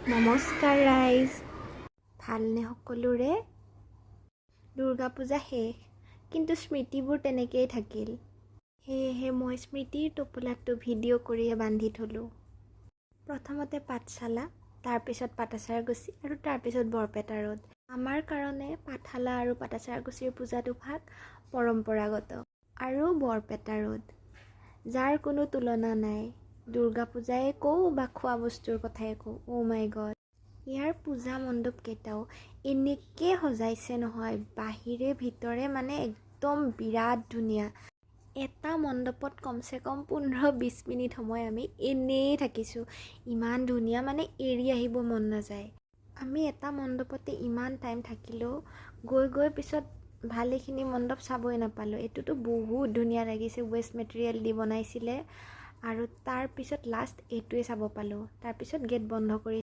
নমস্কাৰ ৰাইজ, ভালনে সকলোৰে? দুৰ্গা পূজা শেষ, কিন্তু স্মৃতিবোৰ তেনেকেই থাকিল। সেয়েহে মই স্মৃতিৰ টোপোলাটো ভিডিঅ' কৰিয়ে বান্ধি থ'লোঁ। প্ৰথমতে পাঠশালা, তাৰপিছত পাটাছাৰকুছি আৰু তাৰপিছত বৰপেটা ৰোড। আমাৰ কাৰণে পাঠশালা আৰু পাটাছাৰকুছিৰ পূজা দুভাগ পৰম্পৰাগত আৰু বৰপেটা ৰোড, যাৰ কোনো তুলনা নাই। দুৰ্গা পূজাই কওঁ বা খোৱা বস্তুৰ কথাই কওঁ, অ' মাই গড! ইয়াৰ পূজা মণ্ডপকেইটাও এনেকৈ সজাইছে নহয়, বাহিৰে ভিতৰে মানে একদম বিৰাট ধুনীয়া। এটা মণ্ডপত কমচে কম 15-20 মিনিট সময় আমি এনেই থাকিছোঁ। ইমান ধুনীয়া, মানে এৰি আহিব মন নাযায়। আমি এটা মণ্ডপতে ইমান টাইম থাকিলোঁ, গৈ গৈ পিছত ভালেখিনি মণ্ডপ চাবই নাপালোঁ। এইটোতো বহুত ধুনীয়া লাগিছে, ৱেষ্ট মেটেৰিয়েল দি বনাইছিলে। আৰু তাৰপিছত লাষ্ট এইটোৱে চাব পালোঁ, তাৰপিছত গেট বন্ধ কৰি